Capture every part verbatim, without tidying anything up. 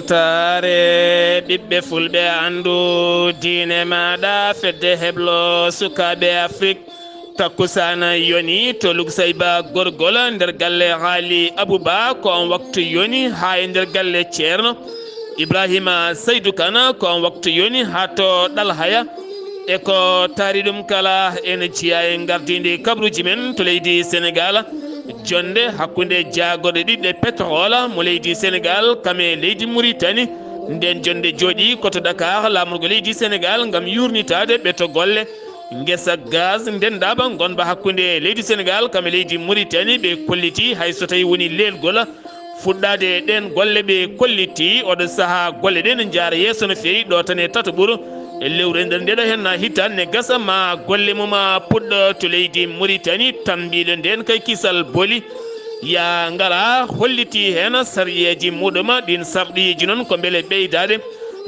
Taare ɓiɓɓe fulɓe, anndu diine maaɗa, fedde heblo sukaaɓe Afrik. Takkusaana yoni to Lugsayba Gorgol nder galle Haali Abuba, ko on waktu yoni haa e nder galle Ceerno Ibrahima Saydu Kana, ko on waktu yoni haa to Ɗalhaya. E ko taari ɗum kala, en jiyaa e ngardiindi kabruuji men to leydi Senegaal. Jonnde hakkunde jaagorɗe ɗiɗi pétrole mo leydi Senegaal kam e leydi Muritani. Nden jonnde jooɗii ko to Dakar, laamorgo leydi Senegaal, ngam yuurnitaade ɓeto golle ngesa gaz ndenndaaba ngonba hakkunde leydi Senegaal kam e leydi Muritani. Ɓe kolliti hay so tawi woni leelgol fuɗɗaade ɗeen golle, ɓe kolliti oɗo sahaa golle ɗe ne njaara yeeso no feewi ɗo tan e tataɓuru e lewru e nder ndeɗo henna hitaande ne gasa ma golle mum a puɗɗo to leydi Muritani. Tambiiɗo ndeen kay kisal boli ya ngara holliti heen sarɗiyeeji muɗum. Ɗiin sarɗiyeeji noon ko mbele ɓeydaade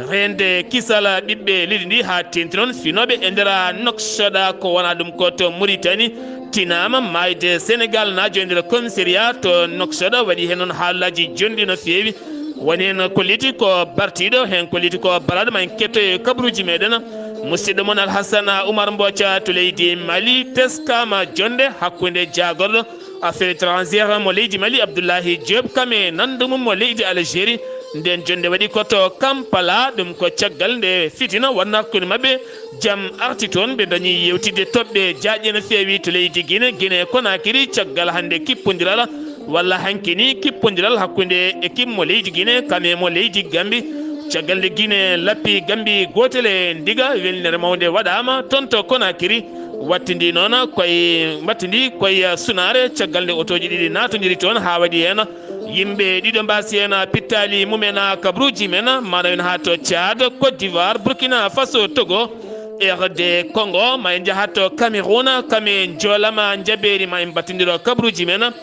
reende kisal ɓiɓɓe leydi ndi haa teeŋti noon finooɓe e nder Nouakchott, ko wona ɗum ko to Muritani. Tinaama maayde Senegaal naajo e nder commissariat to Nouakchott, waɗi heen noon haalaaji jonɗi no feewi. Woni heen kolliti ko bartiiɗo, heen kolliti ko baraaɗo. Ma en ketto e kabaruuji meɗen. Musidɗo mon Alhassana Oumar Mboca to leydi Mali, teskaama jonnde hakkunde jaagorɗo affaire étrangère mo leydi Mali, Abdoulaye Diop, kam e nanndo mum mo leydi Algérie. Nden jonnde waɗi ko to Kampala, ɗum ko caggal nde fitina wonnaa hakkunde maɓɓe. Jam arti toon, ɓe dañi yewtidde toɓɓe jaaƴe no feewi to leydi Guinée, Guinée Conakry, caggal hannde kippondiral walla hanki ni kippondiral hakkunde équipe mo leydi Guinée kam e mo leydi Gambie. Caggal nde Guinée lappi Gambie gootel e ndiga, welnere mawnde waɗaama toon to Conakry. Wattindi noon koye, wattindi koye sunaare, caggal nde otooji ɗiɗi naatondiri toon haa waɗi heen yimɓe ɗiɗo mbaasi heen pittaali mumen kabaruuji men, maanaam en haa to Tchad, Côte d'Ivoire, Burkina Faso, Togo, R D Congo, ma en njaha to Cameroun, kam e njoolama njabeeri, ma en mbattindiro kabaruuji men.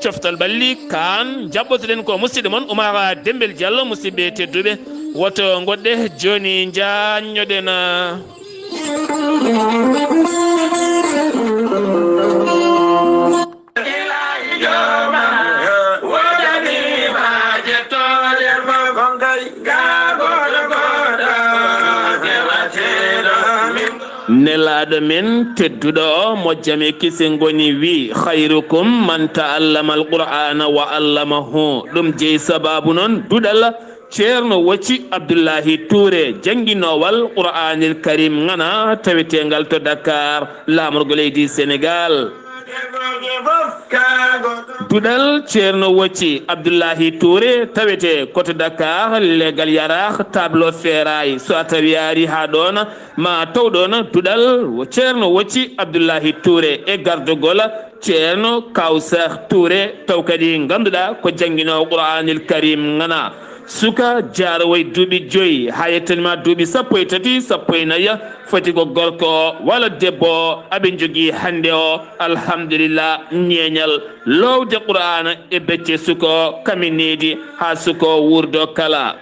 Coftal ɓalli kaan, njaɓɓotoɗen ko musidɗo mon Oumar Dembel Diallo. Musidɓe tedduɓe, woto ngoɗɗe jooni, njaanñoɗen. Nelaaɗo men tedduɗo o, mo jam e kise ngoni, wi: "Khayrukum man ta'allama al-Qur'ana wa allamahu." Ɗum jeyi sabaabu noon duɗal Ceerno Wocci Abdullahi Tuure, jannginowal Qur'aanil Karim ŋana, taweteengal to Dakar, laamorgo leydi Senegaal. Duɗal Ceerno Wocci Abdullahi Tuure tawete ko to Dakar, legal Yaraax, tableau Feeraay. So a tawi a ari haa ɗoon, ma taw ɗoon duɗal Ceerno Wocci Abdullahi Tuure e gardogol Ceerno Kawsar Tuure, taw kadi ngannduɗaa ko jannginoowo Qur'aanil Karim ŋana. Suka jaarowo e duuɓi joyi haa yettanima duuɓi sappo e tati, sappo e nayi, foti ko gorko o walla debbo o, aɓe njogii hannde o, alhamdulillah, ñeeñal loowde Qur'aana e becce suka o, kam e needi haa suka o wuurdo kala.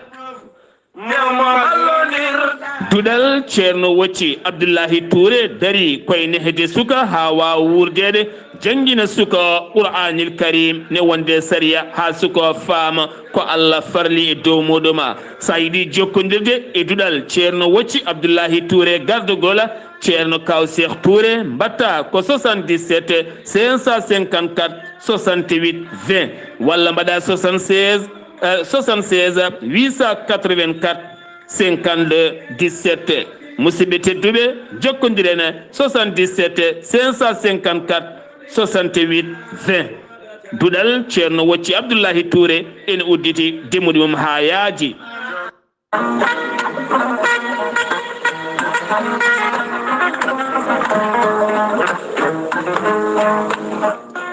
Duɗal Ceerno Wocci Abdullahi Tuure darii koye nehde suka haa waawa wuurdeede, janngina suka o Qur'aanil Karim ne wonde sariya haa suka o faama ko Allah farli e dow muuɗum. So a yiɗi jokkondirde e duɗal Ceerno Wocci Abdullahi Tuure gardogol, Ceerno Kaw Seex Tuure, mbaɗta ko soixante-dix-sept cinq cent cinquante-quatre soixante-huit vingt, walla mbaɗa soixante-seize, eh, soixante-seize huit cent quatre-vingt-quatre cinquante-deux dix-sept. Musidɓe tedduɓe, jokkondiren soixante-dix-sept cinq cent cinquante-quatre soixante-huit vingt. Duɗal Ceerno Wocci Abdullahi Tuure ene udditi, demmuɗi mum haa yaaji.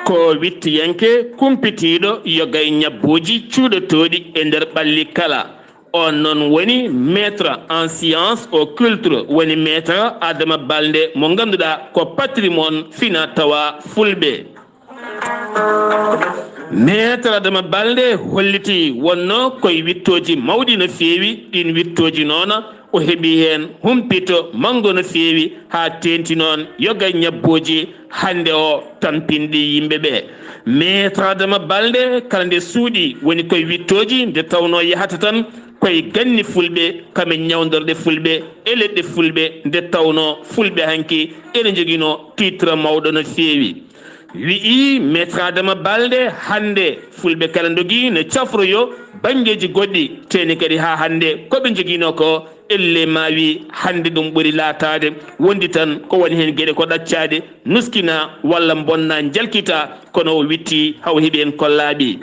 Ko wittiyanke kumpitiiɗo yoga e ñabbuuji cuuɗotooɗi e nder ɓalli kala. On noon woni maître en science occulte, woni maître Adama Balde mo ngannduɗaa ko patrimoine fina tawa fulɓe. Maître Adama Balde holliti wonno koye wittooji mawɗi no feewi, ɗin wittooji noon o heɓi heen humpito manngo no feewi, haa teeŋti noon yoga e ñabbuuji hannde o tampinɗi yimɓe ɓe. Maître Adama Balde kala nde suuɗi woni koye wittooji, nde tawnoo yahata tan koye ganni fulɓe, kame ñawndorɗe fulɓe e leɗɗe fulɓe, nde tawnoo fulɓe hanki ene njoginoo titre mawɗo no feewi. Wi'i Maître Adama Balde, hannde fulɓe kala ndogii no cafroyoo banngeeji goɗɗi, teeni kadi haa hannde ko ɓe njoginoo ko, elle maawi hannde ɗum ɓuri laataade wondi tan ko woni heen geɗe ko ɗaccaade, nuskina walla mbonna njalkita, kono o witti haw heɓi heen ko laaɓi.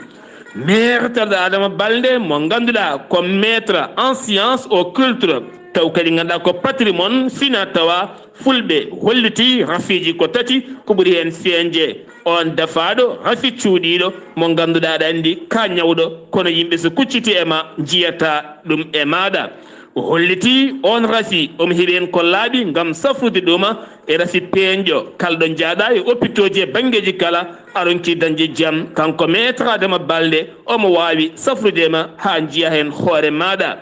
Maître Adama Balde mo ngannduɗaa ko maître en science au culture, taw kadi ngannduɗaa ko patrimoine fina tawa, fulɓe holliti rafiiji ko tati ko ɓuri heen feeñde. On dafaaɗo rafi cuuɗiiɗo mo ngannduɗaa aɗa anndi ka ñawɗo, kono yimɓe so kucciti e ma njiyata ɗum e maaɗa. O holliti on rafi omo heɓi heen ko laaɓi ngam safrude ɗuma e rafi peeñɗo. Kala ɗo njaaɗa e opitooji e banngeeji kala, a ronki dañde jam. Kanko Maître Adama Balde omo waawi safrude ma haa njiya heen hoore maaɗa.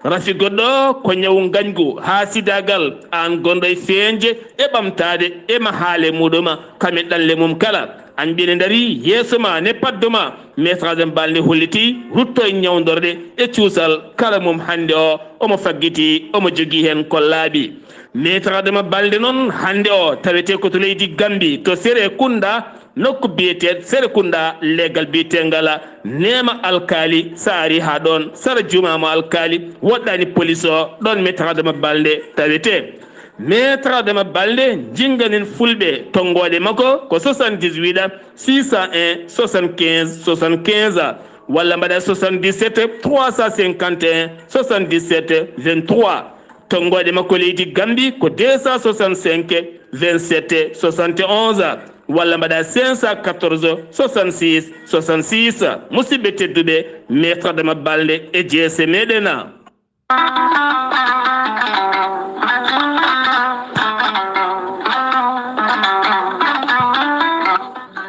Rafi goɗɗo ko ñawu ngañgu, haasidaagal, aan gonɗo e feeñde e ɓamtaade e mahaale muɗuma, kame ɗanle mum kala. An mbiɗa dari yeeso ma ne paddo ma, Maître Adama Balde holliti rutto e ñawndorɗe e cuusal kala mum hannde o, omo faggiti, omo jogii heen ko laaɓi. Maître Adama Balde noon hannde o tawete ko to leydi Gambi, to Serekunda, nokku biyeteeɗo Serekunda, leegal biyeteengal Neema Alkaali. So a ari haa ɗoon, sara juuma mo Alkaali, woɗɗaani polis o, ɗoon Maître Adama Balde tawete. Maître Adama Balde, njinganen fulɓe, tonngooɗe makko ko soixante-dix-huit six cent un soixante-quinze soixante-quinze, walla mbaɗa soixante-dix-sept trois cent cinquante et un soixante-dix-sept vingt-trois. Tonngooɗe makko leydi Gambi ko deux cent soixante-cinq vingt-sept soixante et onze, walla mbaɗa cinq cent quatorze soixante-six soixante-six. Musidɓe tedduɓe, Maître Adama Balde e jeese meɗen.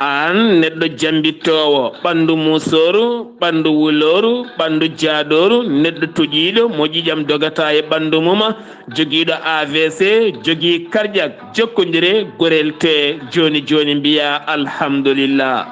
Aan neɗɗo jambittoowo, ɓanndu muusooru, ɓanndu wulooru, ɓanndu jaadooru, neɗɗo toƴiiɗo mo ƴiiƴam dogata e ɓanndu mum, jogiiɗo A V C, jogii karƴak, jokkondire, gorel te jooni jooni, mbiya alhamdulillah.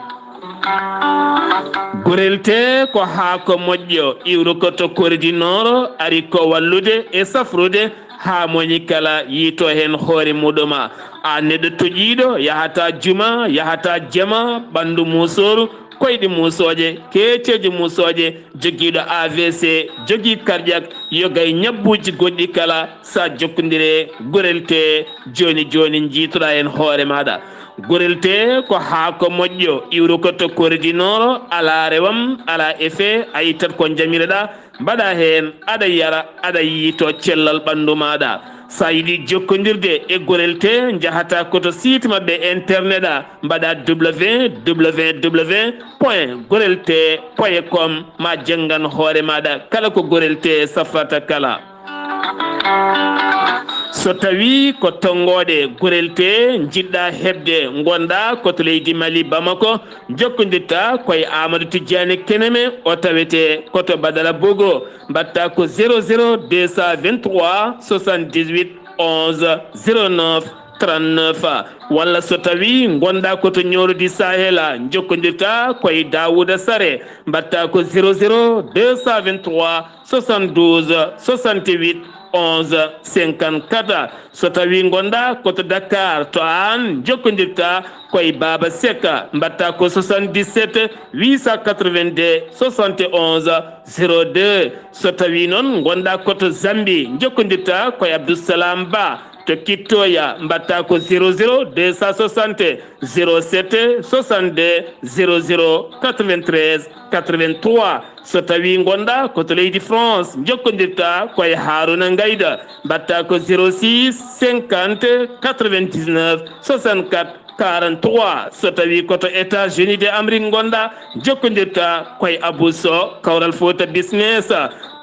Gorel te ko haako moƴƴo, iwruko to Kori du Nord, ari ko wallude e safrude haa moni kala yiito heen hoore muɗuma. Aan neɗɗo toƴiiɗo, yahata juma, yahata jama, ɓanndu muusooru, koyɗe muusooje, keeceeje muusooje, jogiiɗo A V C, jogii karƴak, yoga e ñabbuuji goɗɗi kala, sa jokkondire gorel te jooni jooni, njiitoɗaa heen hoore maaɗa. Gorel te ko haako moƴƴo, iwruko to Kori du Nord, alaa rewam, alaa effet, a ittat ko njamiroɗaa, mbaɗa heen, aɗa yara, aɗa yiito cellal ɓanndu maaɗa. Sa yiɗi jokkondirde e gorel te, njahata ko to site maɓɓe internet a, mbaɗa www point gorel te point com, ma janngan hoore maaɗa kala ko gorel te safrata kala. So tawi ko tonngooɗe gorel te njiɗɗa heɓde, ngonɗa ko to leydi Mali, Bamako, jokkondirta koye Amadou Tidiane Keneme, o tawete ko to Badara Bogo. Mbaɗta ko zéro zéro deux cent vingt-trois soixante-dix-huit onze zéro neuf trente-neuf. Walla so tawi ngonɗa ko to Ñooro di Sahel, jokkondirta koye Daouda Sare, mbaɗta ko zéro zéro deux cent vingt-trois soixante-douze soixante-huit onze cinquante-quatre. So tawi ngonɗa ko to Dakar, to Aan, jokkondirta koye Baba Seck, mbaɗta ko soixante-dix-sept huit cent quatre-vingt-deux soixante et onze zéro deux. So tawi noon ngonɗa ko to Zambie, jokkondirta koye Abdou Salam Ba, to Kittoya, mbaɗta ko zéro zéro deux cent soixante zéro sept soixante-deux zéro zéro quatre-vingt-treize quatre-vingt-trois. So tawi ngonɗa ko to leydi France, jokkondirta koye Haruna Ngayda, mbaɗta ko zéro six cinquante quatre-vingt-dix-neuf soixante-quatre quarante-trois. So tawi ko to États-Unis de Amérique ngonɗa, jokkondirta koye Abou Sow, Kawral Fouta Business,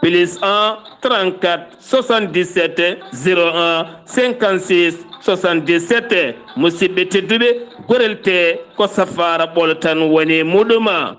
plus un trente-quatre soixante-dix-sept zéro un cinquante-six soixante-dix-sept. Musidɓe tedduɓe, gorel te ko safaara ɓolo tan woni muɗuma.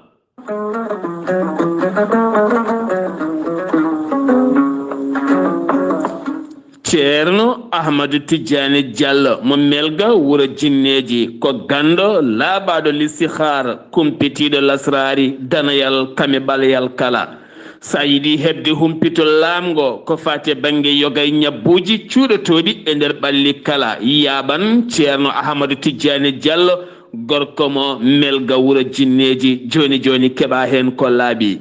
Ceerno Ahmadu Tijjaani Jallo mo Melga, wuro Jinneeji, ko ganndo laaɓaaɗo listihar, kumpitiiɗo lasraari, danayal kame ɓalayal kala. So a yiɗi heɓde humpito laamngo ko faati e bannge yoga e ñabbuuji cuuɗotooɗi e nder ɓalli kala, yaaɓan Ceerno Ahamadu Tijjaani Jallo, gorko mo Melga Wuro Jinneeji. Jooni jooni keɓaa heen ko laaɓi.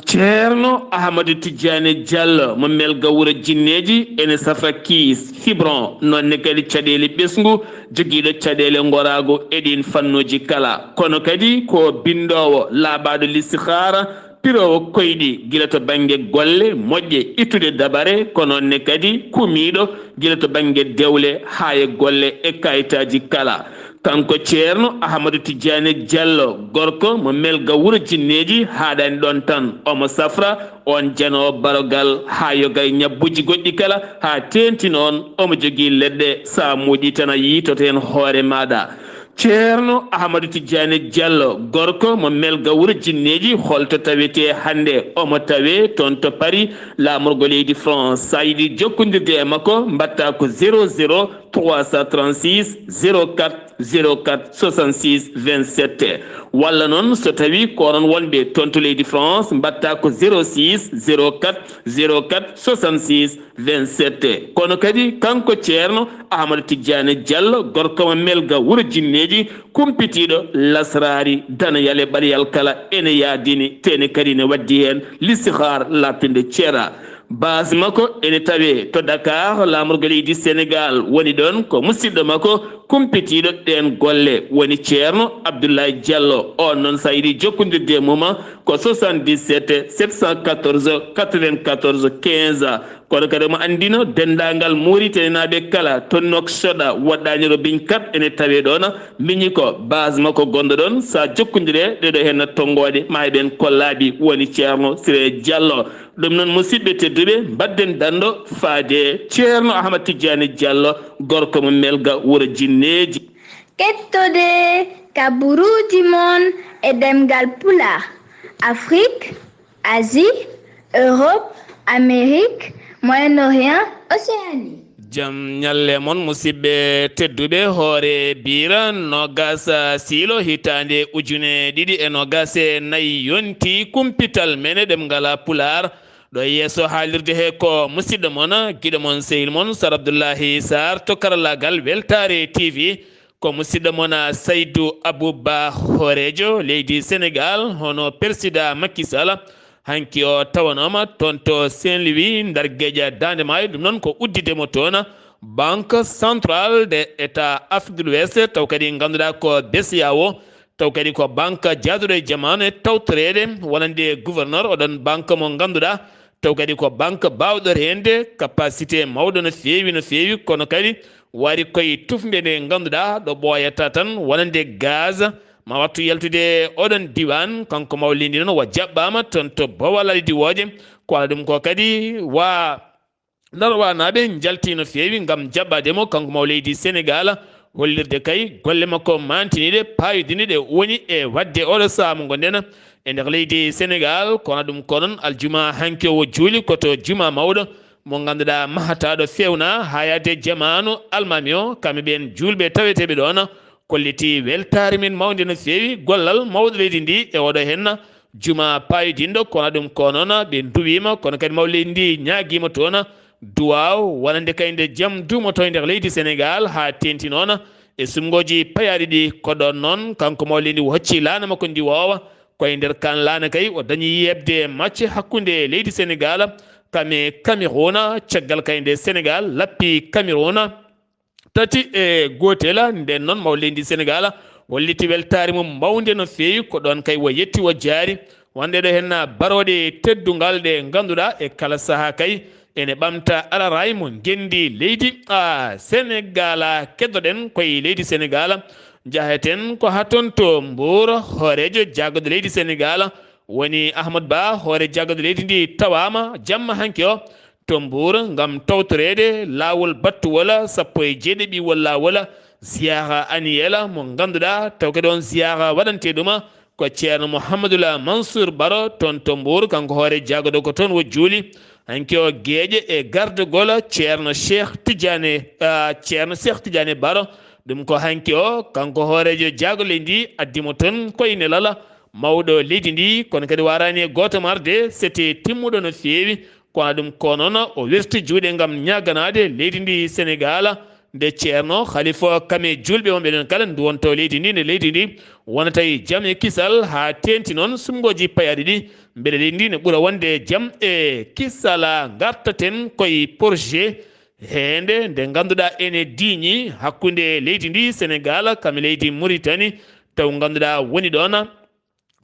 Ceerno Ahamadu Tijjaani Jallo mo Melga Wuro Jinneeji ene safa kiis, fibron, noon ne kadi caɗeele ɓesngu, jogiiɗo caɗeele ngoraagu e ɗiin fannuuji kala. Kono kadi ko binndoowo laaɓaaɗo listihaara, piroowo koyɗi gila to bannge golle moƴƴe ittude dabare, ko noon ne kadi kumiiɗo gila to bannge dewle haa e golle e kayitaaji kala. Kanko Ceerno Ahamadu Tijjaani Jallo, gorko mo Melga Wuro Jinneeji, haaɗaani ɗoon tan, omo safra oon janoowo barogal haa yoga e ñabbuuji goɗɗi kala, haa teeŋti noon omo jogii leɗɗe, so a muuƴii tan a yiytoto heen hoore maaɗa. Ceerno Ahamadu Tijjaani Jallo, gorko mo Melga Wuro Jinneeji, holto tawetee hannde? Omo tawee toon to Paris, laamorgo leydi France. So a yiɗi jokkondirde e makko, mbaɗtaa ko zéro zéro trois cent trente-six zéro quatre zéro quatre soixante-six vingt-sept. Walla noon, so tawii ko onon wonɓe toon to leydi France, mbaɗtaa ko zéro six zéro quatre zéro quatre soixante-six vingt-sept. Kono kadi kanko Ceerno Ahamadu Tijjaani Jallo, gorko mo Melga Wuro Jinneeji, kumpitiiɗo lasraari, danayal e ɓaleyal kala, ene yaadini, te ene kadi ene waɗdi heen listihaar laaɓtunde ceera. Baas makko ene tawee to Dakar, laamorgo leydi Senegaal woni ɗoon, ko musidɗo makko kumpitiiɗo ɗeen golle, woni Ceerno Abdoulaye Jallo. Oon noon, so a yiɗi jokkondirde e mum, ko soixante-dix-sept sept cent quatorze quatre-vingt-quatorze quinze. Kono kadi omo anndino denndaangal Muritaninaaɓe kala to Nouakchott, woɗɗaani Robiñ Kap ene tawee ɗoon, miñi ko baas makko gonɗo ɗoon. So a jokkondiree ɗeeɗoo heen tonngooɗe, ma heɓen ko laaɓi, woni Ceerno Siré Jallo. Ɗum noon, musidɓe tedduɓe, mbaɗden danndo faade Ceerno Ahmad Tijjaani Jallo, gorko mo Melga Wuro Jinneeji. Kettode kaburuuji mon e ɗemngal Pulaar, Afrik, Asie, Europe, Amérique, Moyen-Orient, Océanie. Jam ñalle mon, musidɓe tedduɓe. Hoore Biira, noogas siilo, hitaande ujune ɗiɗi e noogas e nayi yonti, kumpital men e ɗemngal Pulaar. Ɗo yeeso haalirde he ko musidɗo mon, giɗo mon, sehil mon, Sar Abdullahi Sarr to karallaagal Weltaare T V. Ko musidɗo mon Saydu Abuba, hooreejo leydi Senegaal, hono Persidaa Makki Sal. Hanki o tawanooma toon to Saint-Louis, nder geƴa Daande Maayo. Ɗum noon ko udditde mo toon Banque Centrale de État Afrique de l'Ouest, taw kadi ngannduɗaa ko B C E A O, taw kadi ko banque jaaduɗo e jamaanu e tawtoreede wonande gouverneur oɗon banque mo ngannduɗaa, taw kadi ko banque baawɗo reende capacité mawɗo no feewi, no feewi, kono kadi wari koye tufnde nde ngannduɗaa ɗo ɓooyata tan wonande gaz, ma wattu yaltude oɗon diiwaan. Kanko mawlidi noon o jaɓɓaama toon to Bowal Aladi Wooje, ko alaa ɗum ko kadi wa Darwanaaɓe njalti no feewi ngam jaɓɓaade mo, kanko maw leydi Senegaal, hollirde kay golle makko maantiniiɗe, paayodinɗe ɗe woni e waɗde oɗo sahaa mo ngonɗen e nder leydi Senegaal. Kono ɗum ko noon, aljuma hanki o juuli ko to juma mawɗo mo ngannduɗaa mahataa ɗo feewna haa yaade jamaanu almaami o, kamɓe ɓeen juulɓe taweteeɓe ɗoon kolliti weltaare men mawnde no feewi gollal mawɗo leydi ndi e oɗo henna juma paayodinɗo. Kono ɗum ko noon ɓe nduwiima, kono kadi maw leydi ndi ñaagiima toon duwaaw wonande kay nde jam duumoto e nder leydi Senegaal haa teeŋti noon e suɓngooji payaaɗi ɗi. Ko ɗoon noon kanko maw leydi ndi o hocci laana makko ndi woowa, ko e nder kaan laana kay o dañi yeeɓde macce hakkunde leydi Senegaal kam e Cameroun, caggal kay nde Senegaal lappi Cameroun tati e gootel. Nden noon maw leydi Senegaal holliti weltaare mum mawnde no feewi, ko ɗoon kay o yetti o jaari wonde ɗo henna barooɗe teddungal ɗe ngannduɗaa e kala sahaa kay ene ɓamta alaraay mo ngenndi leydi a Senegaal. Keddoɗen koye leydi Senegaal, njaheten ko haa toon to Mbuur, hooreejo jaagorɗo leydi Senegaal woni Ahmad Ba, hoore jaagorɗo leydi ndi tawaama jamma hanki o to Mbuur ngam tawtoreede laawol battuwol sappo e jeeɗiɗiwol laawol, ziyaara annuel mo ngannduɗaa taw kadi oon ziyaara waɗantee ɗum ko Ceerno Mouhamadoul Mansour Baro toon to Mbuur, kanko hoore jaagorɗo ko toon o juuli. Hanki o geeƴe e gardagol Ceerno Cheikh Tidiane, ah, Ceerno Cheikh Tidiane Baro. Ɗum ko hanki o, kanko hooreejo jaagorɗo leydi ndi addi mo toon koye nelal Mawɗo leydi ndi, kono kadi waraani e gooto marde, sete timmuɗo no feewi. Kono ɗum ko noon o werti juuɗe ngam ñaaganaade leydi ndi Senegaal, nde Ceerno Halifa Kame juulɓe wonɓe ɗon kala nduwonto leydi ndi, nde leydi ndi wonata e jam e kisal, haa teenti noon sumngooji payaaɗi ɗi, mbele leydi ndi ne ɓura wonde jam e kisal. Ngartaten koye projet heende nde ngannduɗaa ene diiñi hakkunde leydi ndi Senegaal kam e leydi Muritani, taw ngannduɗaa woni ɗoon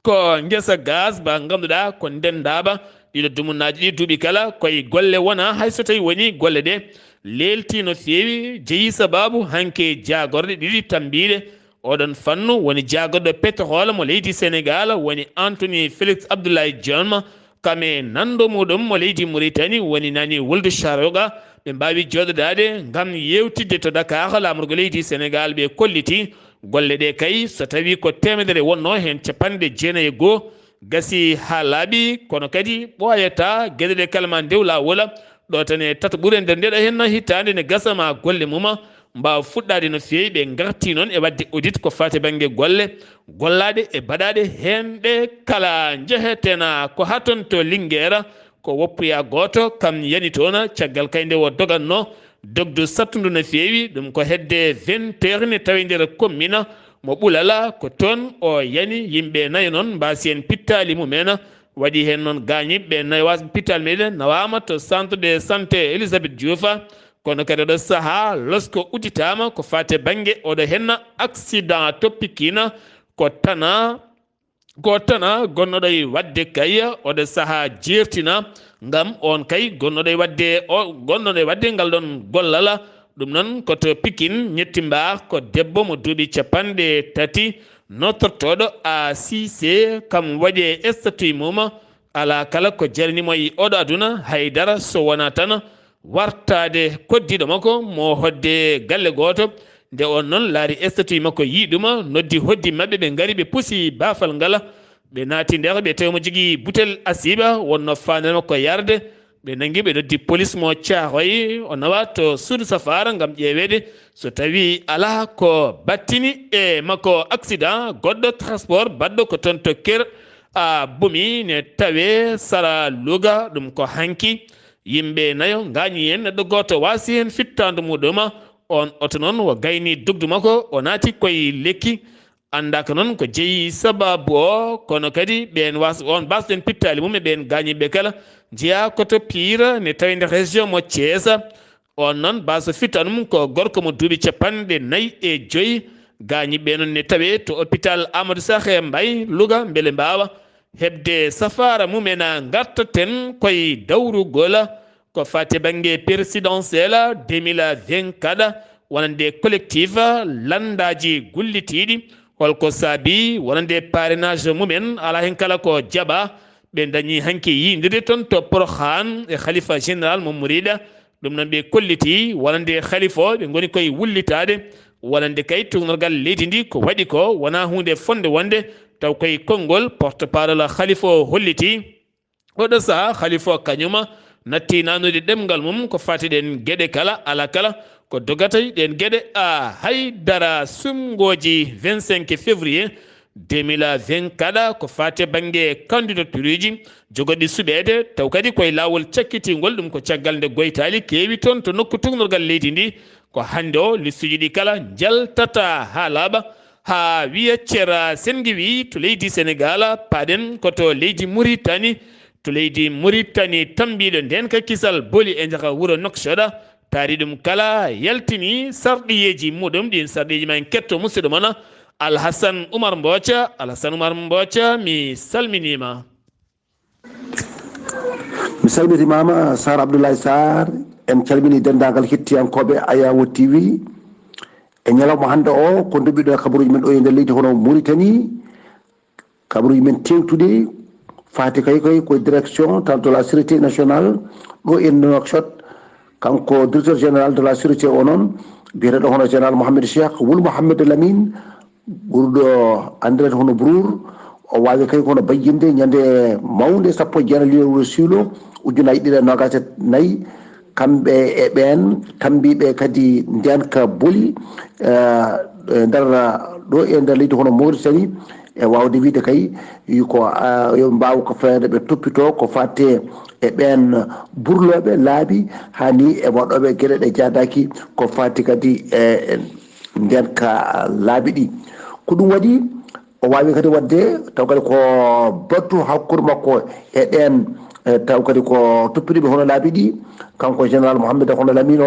ko ngesa gaz ba ngannduɗaa ko ndenndaaba ɗiɗo dumunnaaji ɗi duuɓi kala koye golle wona, hay so tawi woni golle ɗe leelti no feewi, jeyi sabaabu hanke jaagorɗe ɗiɗi tambiiɗe. Oɗon fannu woni jaagorɗo pétrole mo leydi Senegaal, woni Anthony Félix Abdoulaye Diome, kam e nanndo muɗum mo leydi Muritani, woni Nani Wuldu Charoga. Ɓe mbaawi jooɗodaade ngam yeewtidde to Dakar, laamorgo leydi Senegaal, ɓe kolliti golle ɗe kay, so tawi ko teemedere wonno heen, capanɗe jeenayi e goo gasi haa laaɓi, kono kadi ɓooyataa geɗe ɗe kala ma ndew laawol. Ɗo tan e tata ɓure nder ndeɗo heen hitaande ne gasa ma golle mum mbaawa fuɗɗaade no feewi. Ɓe ngarti noon e waɗde audit ko faati bannge golle gollaaɗe e baɗaaɗe heen ɗe kala. Njehetena ko haa toon to Linguère, ko woppuya gooto kam yani toon, caggal kay nde o dogatno dogdu sattundu no feewi. Ɗum ko hedde vingt heures ne tawi nder commune mo Ɓulal, ko toon o yani yimɓe nayo noon mbaasi heen pittaali mumen. Waɗi heen noon gaañiiɓe nayo waasi pittaali mumen nawaama to centre de santé Elisabeth Diouf. Kono kadi oɗo sahaa losko udditaama ko faati bannge oɗo heen accident to Pikine, ko tana ko tana gonnoɗo e waɗde kay oɗo sahaa jeertina, ngam on kay gonnoɗo e waɗde o gonnoɗo e waɗde ngal ɗon gollal. Ɗum noon ko to Pikine ñetti mbaar, ko debbo mo duuɓi capanɗe tati, nottortooɗo A C C, kam waɗi e statut mum. Alaa kala ko jarani mo e oɗo aduna, hay dara so wonaa tan wartaade koddiiɗo makko mo hodde galle gooto. Nde on noon laari statut makko, yii ɗum, noddi hoddi maɓɓe, ɓe ngari, ɓe pusi baafal ngal. Ɓe naati nder, ɓe tawi mo jogii butel asiba, wonno faandaare makko yarde. Ɓe nanngi, ɓe noddi polis mo Caaroy, o nawa to suudu safaara ngam ƴeeweede so tawi alaa ko battini e makko accident. Goɗɗo transport baɗɗo ko toon to Ker a Bumi ne tawe sara Louga, ɗum ko hanki. Yimɓe nayo ngaañi heen, neɗɗo gooto waasi heen fittaandu muɗum. On oto noon o gayni dogdu makko, o naati koye lekki. Anndaaka noon ko jeyi sabaabu o, kono kadi ɓeen was-, on baasɗen pittaali mum e ɓeen gaañiiɓe kala njeyaa ko to Pire, ne tawi nder région mo Thiès. On noon, baaso fittaandu mum ko gorko mo duuɓi capanɗe nayi e joyi. Gaañiiɓe noon ne tawee to hôpital Amadou Sakhir Mbaye, Louga, mbele mbaawa heɓde safaara mumen. Ngartaten koye dawrugol ko faati bannge présidentiel deux mille vingt-quatre, wonande collectif lanndaaji gullitiiɗi. Holko saabi wonande parrainage mumen alaa heen kala ko jaɓaa? Ɓe ndañi hanki yiindirde toon to Porokhane e khalifa général mo Mouride. Ɗum noon ɓe kolliti wonande khalifa o, ɓe ngoni koye wullitaade wonande kay tuugnorgal leydi ndi ko waɗi ko wonaa huunde fotnde wonde, taw koye konngol porte-parole khalifa o holliti. Oɗo sahaa khalifa o kañum natti nanude ɗemngal mum ko faati ɗeen geɗe kala, alaa kala ko dogata ɗeen geɗe. A hay dara, sumngooji vingt-cinq février deux mille vingt-quatre ko faati bannge candidature uji jogorɗi suɓeede, taw kadi koye laawol cakkitingol. Ɗum ko caggal nde goytaali keewi toon to nokku tuugnorgal leydi ndi. Ko hannde o listuji ɗi kala njaltata haa laaɓa, haa wiya Cera Sengi wi to leydi Senegaal, paaɗen ko to leydi Muritani. To leydi Muritani, tambiiɗo ndeen ka kisal boli e njaka wuro Noksoɗa, taari ɗum kala, yaltini sarɗiyeeji muɗum. Ɗiin sarɗiyeeji ma en ketto musidɗo mon Alhasan Umar Mbooca. Alhasan Umar Mbooca, mi salminiima. Mi salmitimaama, Sar Abdoulaye Sar. En calmini denndaangal hettiyankooɓe Ayawo T V. E ñalawma hannde o, ko nduɓiɗo e kabaruuji men ɗo e nder leydi hono Mauritanie. Kabaruuji men teeŋtuɗi faati kay koy ko direction tan de la sécurité nationale ɗo e Nouakchott. Kanko directeur général de la sécurité o noon, biyeteeɗo hono général Mohamed Cheikh Wul Mohamed Lamine, ɓurɗo anndireede hono Brur, o waawi kay kono bayyinde ñande mawnde sappo e jeenayi lewru suulo ujunaaji ɗiɗi e noogaas e nayi, kamɓe e ɓeen tambiiɓe kadi ndeenka boli, eh, e nder, ɗo e nder leydi hono Mauritanie, e waawde wiyde kay ko yo mbaaw ko feere ɓe toppitoo ko faati e ɓeen burlooɓe laabi, haa ni e waɗooɓe geɗe ɗe jaadaaki ko faati kadi e ndeen ka laabi ɗi. Ko ɗum waɗi o waawi kadi waɗde taw kadi ko battu hakkunde makko e ɗeen taw kadi ko toppiiɗo ɓe hono laabi ɗi, kanko général Mohamed hono Lamine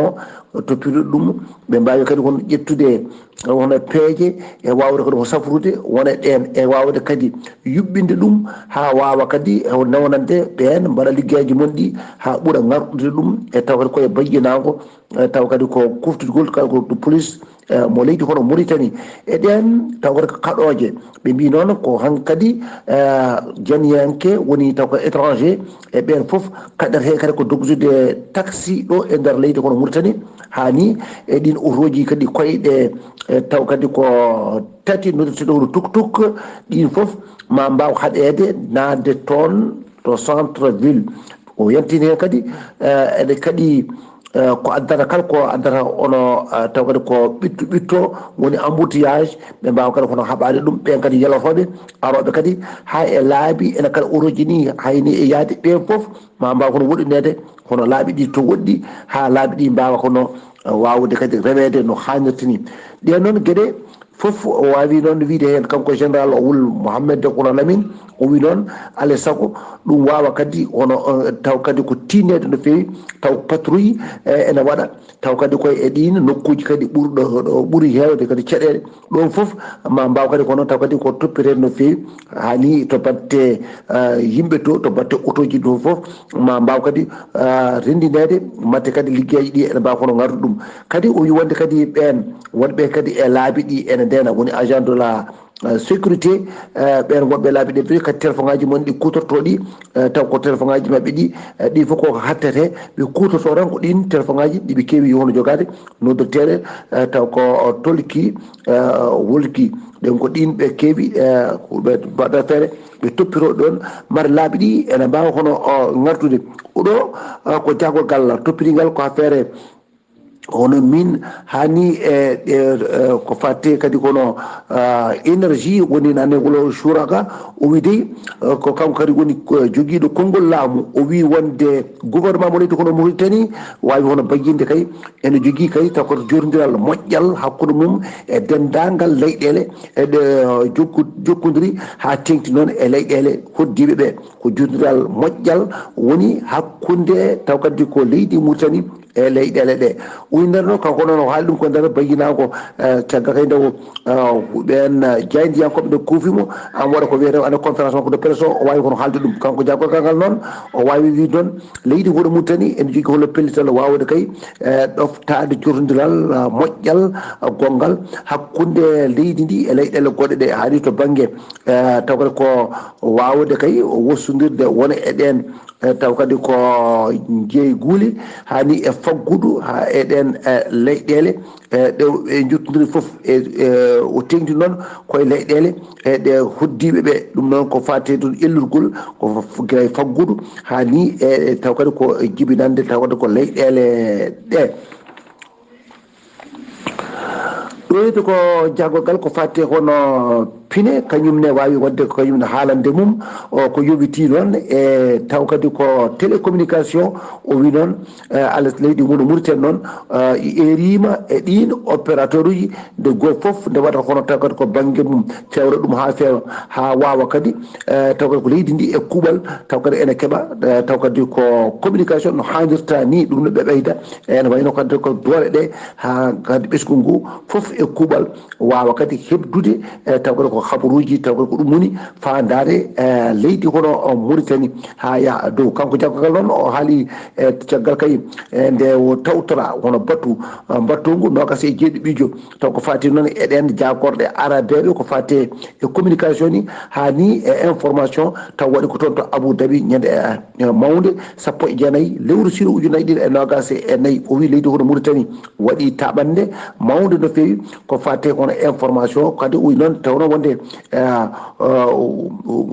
o toppiiɗo ɗum, ɓe mbaawi kadi kono ƴettude hono peeje e waawde kadi ko safrude wona ɗeen e waawde kadi yuɓɓinde ɗum haa waawa kadi newnande ɓeen mbaɗa liggeyaaji mon ɗi haa ɓura ŋarɗude ɗum e taw kadi koye bayyinaango e taw kadi ko kuftugol kala ko ɗo police e mo leydi hono Mauritanie e ɗeen taw kadi ko kaɗooje ɓe mbi noon ko hankadi janiyanke woni taw ko étranger e ɓeen fof kaɗata he kadi ko dogdude taxi ɗo e nder leydi kono Mauritanie haa ni e ɗin otooji kadi koyɗe e taw kadi ko tati noddirteɗo hono tuk tuk ɗin fof ma mbaaw haɗeede naatde toon to centre ville o yantini heen kadi ene kadi ko addata kala ko addata ono taw kadi ko ɓitto ɓitto woni embouteillage ɓe mbaawa kadi kono haɓaade ɗum ɓeen kadi yalotooɓe arooɓe kadi haa e laabi ene kala otooji ni hayni e yaade ɓeen fof ma mbaaw kono woɗɗineede hono laabi ɗi to woɗɗi haa laabi ɗi mbaawa kono waawde kadi reweede no haanirta ni ɗeen noon geɗe fof o waawi noon wiyde heen kanko général o wul Mohamed Koura Lamine o wi noon alay sago ɗum waawa kadi hono taw kadi ko tiinneede no feewi taw patrouille ene waɗa taw kadi koye e ɗiin nokkuuji kadi ɓurɗo ɗo ɓuri heewde kadi caɗeele ɗoon fof ma mbaaw kadi kono taw kadi ko toppiteede no feewi haa ni to batte yimɓe to to batte otooji ɗo fof ma mbaaw kadi renndineede mbaɗte kadi liggeyaaji ɗi ene mbaawa kono ngartu ɗum kadi o wi wonde kadi ɓeen wonɓe kadi e laabi ɗi ene ndeena woni agent de la sécurité ɓeen wonɓe laabi ɗi kadi téléphone ngaji mon ɗi kutorto ɗi taw ko téléphone ngaji maɓɓe ɗi ɗi fof koko hattete ɓe kutorto tan ko ɗin téléphone ngaji ɗi ɓe keewi hono jogaade noddirteeɗe taw ko tolki wolki ɗen ko ɗin ɓe keewi ɓe mbaɗa feere ɓe toppito ɗon mbaɗa laabi ɗi ene mbaawa hono ngartude oɗo ko jagorgal toppitingal ko affaire hono min hani e ko fatte kadi kono énergie woni nane wolo suraka o wi dey ko kanko kadi woni jogiiɗo konngol laamu o wi wonde gouvernement mo leydi kono Mauritanie wawi hono bayyinde kay ene jogii kay taw koto jorodiral moƴƴal hakkunde mum e denndaangal leyɗeele e ɗe jokku- jokkodiri haa teeŋti noon e leyɗeele hoɗdiiɓe ɓe ko jorodiral moƴƴal woni hakkunde taw kadi ko leydi Mauritanie e leyɗeele ɗe o wi nder noon kanko noon o haali ɗum ko nder bayyinaango caggal kay nde o ɓeen jaayndiyankooɓe nde kuufi mo an waɗa ko wiyetee ande conférence makko de presse o o waawi kono haalde ɗum kanko jagorgal ngal noon o waawi wiide noon leydi hono Mauritanie ene jogii holo pellital waawde kay e ɗoftaade jorodiral moƴƴal gonngal hakkunde leydi ndi e leyɗeele goɗɗe ɗe haali to bannge taw kadi ko waawde kay wossodirde wona e ɗeen taw kadi ko jeeyguuli hani e faggudu ha e ɗeen leyɗeele e ɗe e jottodiri fof e o teŋti noon koye leyɗeele e ɗe hoddiiɓe ɓe ɗum noon ko faate toon ellirgol ko gila e faggudu haa ni e taw kadi ko jibinande taw kadi ko leyɗeele ɗe ɗoyde ko jagorgal ko fatte kono pine kañum ne wawi wadde ko kañum ne haalande mum o ko yowiti noon e taw kadi ko télécommunication o wi noon alas leydi mum no Mauritanie noon erima e ɗin opérateur uji nde goo fof nde waɗata kono taw kadi ko banggue mum fewra ɗum ha feewa ha wawa kadi taw kadi ko leydi ndi e kuuɓal taw kadi ene keeɓa taw kadi ko communication no hannirta ni ɗum no ɓe ɓeyda ene wayno kadi ko doole ɗe ha kadi ɓesgu ngu fof e kuuɓal wawa kadi heɓdude taw kadi ko habaruji taw kadi ko ɗum woni fandare leydi kono Mauritanie ha yaaha dow kanko jaggogal noon o haali e caggal kay e nde o tawtora hono batu mbattongu nogas e jeeɗiɗijo taw ko fati noon e ɗen jagorɗe arabeɓe ko fati e communication ni ha ni e information taw waɗi ko toon to Abu Dhabi ñande mawde sappo e jeenayi lewru siro ujunnaji ɗiɗi e nogas e nayyi o wi leydi hono Mauritanie waɗi taɓande mawde no fewi ko fati kono information kadi o wi noon tawno wonde Eh, eh,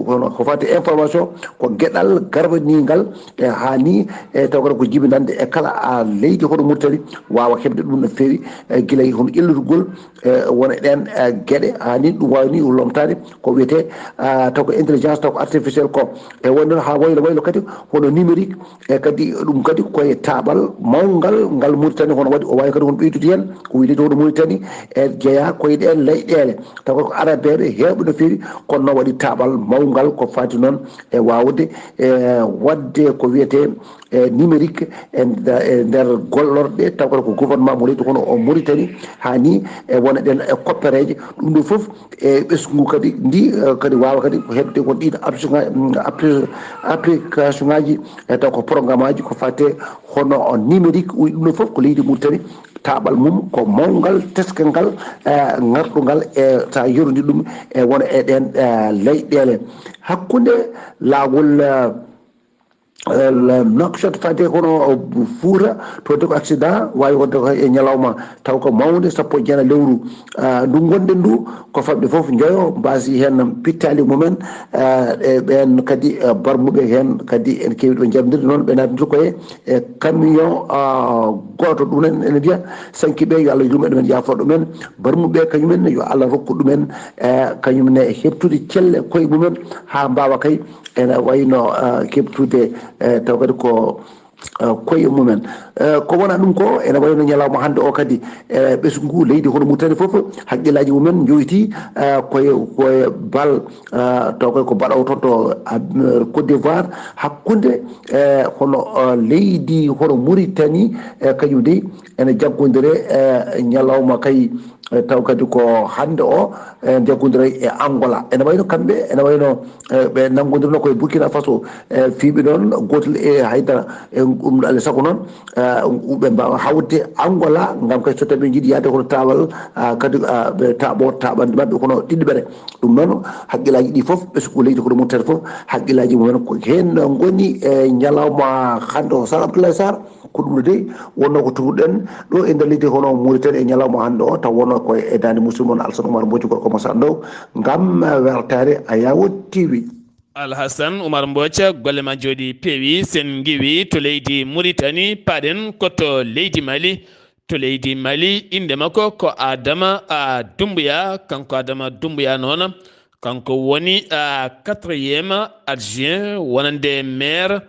kono ko fati information, ko geɗal garbaningal, eh, hani, eh, taw kadi ko jibinande e kala a leydi hono Mauritanie wawa heɓde ɗum no feewi, eh, gila e hono ƴellitugol, eh, wona ɗen, eh, geɗe hani ɗum wawni lomtade ko wiyete, ah, taw ko intelligence, taw ko artificiel ko. E wonde ha waylo waylo kadi hono numérique, e kadi ɗum kadi koye taɓal mawngal ngal Mauritanie hono waɗi o wawi kadi hono ɓeydude hen ko wiyete hono Mauritanie e jeeya koye ɗen leyɗele. Taw ko arabeɓe heewɓe no feewi, kono noon waɗi taɓal mawngal ko fati noon e wawde, e, waɗde ko wiyete, e, numérique e nda-, e nder gollorɗe, taw kadi ko gouvernement mo leydi kono o Mauritanie hani e wona ɗen e koppereje. Ɗum ɗo fof e ɓesngu kadi ndi, e, kadi wawa kadi ko heɓde ko ɗin application ngaji, mm, appli-, application ngaji, e taw ko programme aji ko fate hono o numérique, wi ɗum ɗo fof ko leydi Mauritanie taɓal mum ko mawngal, teskangal, eh, ŋarɗungal, e sa yerodi ɗum e wona e ɗen, eh, leyɗele. Hakkunde laawol, eh, eh, Nouakchott fade hono Fouta, to de ko accident, wawi wonde ko e ñalawma taw ko mawde, sappo e jeena lewru, ah, ndu gonɗen ndu, ko famɗi fof njoyo mbasi hen pittali mumen, ah, e ɓen kadi, ah, barmuɓe hen kadi en kewi ɗo jamdirde noon, ɓe naatnata koye e camion, ah, goto. Ɗum en ene mbiya sankiɓe yo Allah yurmo ɗumen, yafo ɗumen, barmuɓe kañumen yo Allah rokku ɗumen, eh, kañumne heɓtude celle koye mumen ha mbawa kay ene wayno, ah, keɓtude, eh, taw kadi ko, ah, koye mumen. Eh, ko wona ɗum ko ene wayno ñalawma hannde o kadi, eh, ɓesngu leydi hono Mauritanie fof haqqillaji mumen joyti, eh, koye, koye bal, ah, taw kadi ko baɗowo toon to, ah, Côte d'Ivoire hakkunde, eh, hono, ah, leydi hono Mauritanie, eh, kañum dey ene jaggodire, eh, ñalawma kay, eh, taw kadi ko hannde o, eh, jaggodire e Angola. Ene wayno kamɓe, ene wayno, eh, ɓe nanngodirno koye Burkina Faso, eh, fiiɓe noon gootel e haydara, e ɗum ɗo alaa e sago noon, eh, ɓe mbawa hawde Angola ngam kadi so tawi ɓe jiiɗi yahde kono taawal, ah, kadi, ah, ɓe taaɓo taaɓande maɓɓe kono ɗiɗi ɓere. Ɗum noon haqqillaji ɗi fof ɓesngu leydi kono Mauritanie fof haqqillaji mumen ko heen ngoni e ñalawma hannde o. Sar Abdoulaye Sarr, ko ɗum ɗo dey wonno ko tuguɗen ɗo e nder leydi hono Mauritanie e ñalawma hannde o, taw wonno ko e dande musidɗo mon Alassane Oumar Mbodji gorko mo Sar Ndaw ngam weltare Ayawo T V. Alhassane Oumar Mbodji, golle ma jooɗi peewi, sen ngiwi to leydi Mauritanie, paɗen ko to leydi Mali. To leydi Mali, innde makko ko Adama, a, Doumbouya. Kanko Adama Doumbouya noon, kanko woni, a, quatrième adjoint wonande maire,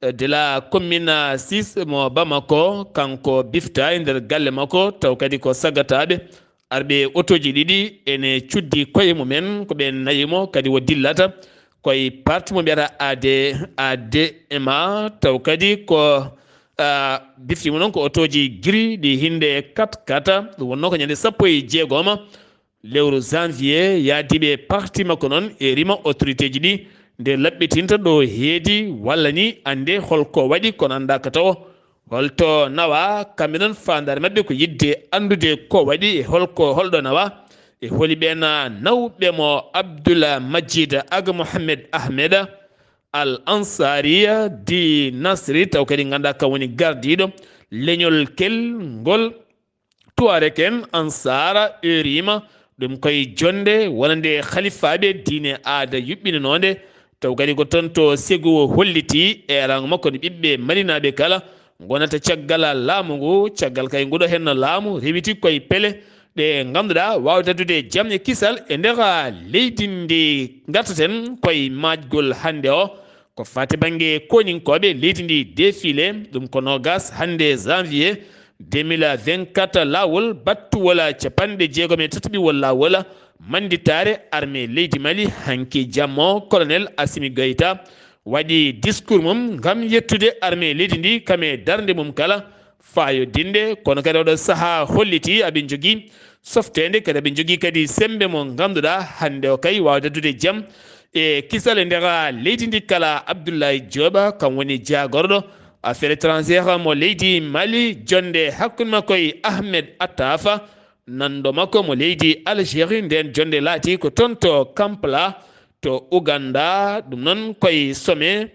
eh, de la commune, a, six mo Bamako. Kanko bifta e nder galle makko, taw kadi ko saggataɓe arɓe otoji ɗiɗi ene cuddi koye mumen, ko ɓe nayi mo kadi o dillata koye parti mo mbiyata A D, A D M A, taw kadi ko, ah, bifti mo noon ko otoji giri ɗi hinde kat kata. Ɗum wonno ko ñande sappo e jeegoma lewru janvier, yaadiɓe parti makko noon e rima autorité ji ɗi nde laɓɓitinta ɗo heedi walla ni ande holko waɗi, kono anda ka tawo holto nawa. Kamɓe noon faandaare maɓɓe ko yiɗde anndude ko waɗi e holko, holɗo nawa, e holi ɓeen nawɓe mo. Abdullah Majid Aga Mohamed Ahmed Al Ansari di Nasri, taw kadi ngannduɗaa kam woni gardiiɗo leñol kel ngol. Tuareg en Ansar, heurima ɗum koye jonde wonande halifaaɓe diine aada yuɓɓinanoonde, taw kadi ko toon to Ségou holliti eeraango makko no ɓiɓɓe malinaaɓe kala ngonata caggal laamu ngu, caggal kay nguɗo heen laamu rewiti koye pele ɗe ngannduɗaa waawde addude jam e kisal e nder leydi ndi. Ngartaten koye maajgol hannde o. Ko fati bannge koninkooɓe leydi ndi, défilé, ɗum ko noogas hannde janvier deux mille vingt-quatre, laawol battuwol capanɗe jeegom e tataɓiwol laawol, mannditaare armée leydi Mali, hanki jamma o, colonel Assimi Goïta waɗi discours mum ngam yettude armée leydi ndi kam e darnde mum kala, faayodinde, kono kadi oɗo sahaa holliti aɓe njogii softeende, kadi aɓe njogii kadi semmbe mo ngannduɗaa hannde o kay waawde addude jam e kisal e nder leydi ndi kala. Abdoulaye Diop, kam woni jaagorɗo affaire étrangère mo leydi Mali, jonde hakkunde makko e Ahmed Attaf, nanndo makko mo leydi Algérie, nden jonde laati ko toon to Kampala to Ouganda, ɗum noon koye sommet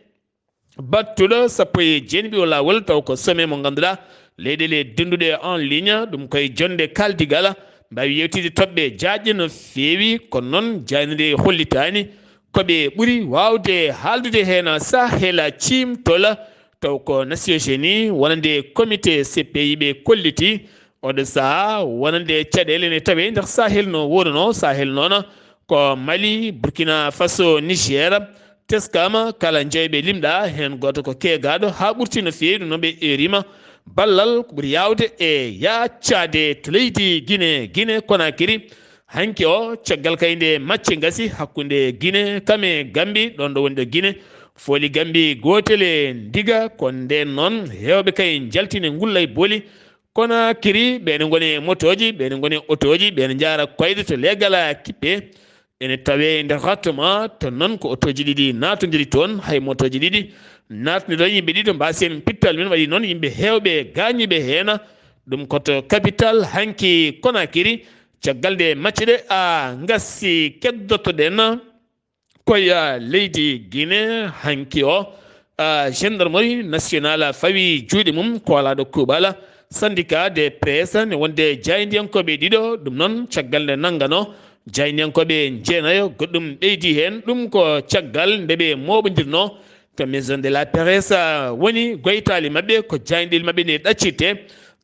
battuɗo sappo e jeenayi o laawol, taw ko sommet mo ngannduɗaa leyɗeele dennduɗe en ligne, ɗum koye jonde kaldigal, mbaawi yewtidde toɓɓe jaajɗe no feewi, kono noon jaaynde nde hollitaani ko ɓe ɓuri waawde haaldude heen. Sahel ciimtol, taw ko Nations Unies wonande comité C P I ɓe kolliti. Oɗo sahaa wonande caɗeele ne tawee nder Sahel no wonunoo. Sahel noon ko Mali, Burkina Faso, Niger. Teskaama kala jeyɓe limɗa, heen gooto ko keegaaɗo haa ɓurti no feewi. Ɗum noon ɓe eerima ballal ko ɓuri yaawde e yaaccade to leydi Guinée, Guinée Conakry. Hanki o, caggal kay nde macce ngasi hakkunde Guinée kam e Gambie, ɗoon ɗo woni ɗo Guinée fooli Gambie gootel e ndiga. Ko ndeen noon heewɓe kay njaltine ngullay booli. Conakry, ɓe ne ngoni e motooji, ɓe ne ngoni e otooji, ɓe ne njaara koyɗe to leegal a kippe. Ene tawee e nder rattuma, to noon ko otooji ɗiɗi naatondiri toon, hay motooji ɗiɗi naatondiri toon, yimɓe ɗiɗo mbaasi heen pittal, min waɗi noon yimɓe heewɓe gaañiiɓe heen. Ɗum ko to capital hanki Conakry. Caggal nde macce ɗe a ngasi, keddotoɗen koye leydi Guinée hanki o. Ah, gendarmerie nationale fawi juuɗe mum koolaaɗo kuuɓal syndicat de presse ne wonde jaayndiyankooɓe ɗiɗo. Ɗum noon caggal nde nannganoo jaayndiyankooɓe jeenayo, goɗɗum ɓeydi heen. Ɗum ko caggal nde ɓe mooɓondirnoo to maison de la presse, ah, woni goytaali maɓɓe ko jaayndiyaali maɓɓe nde ɗaccitte.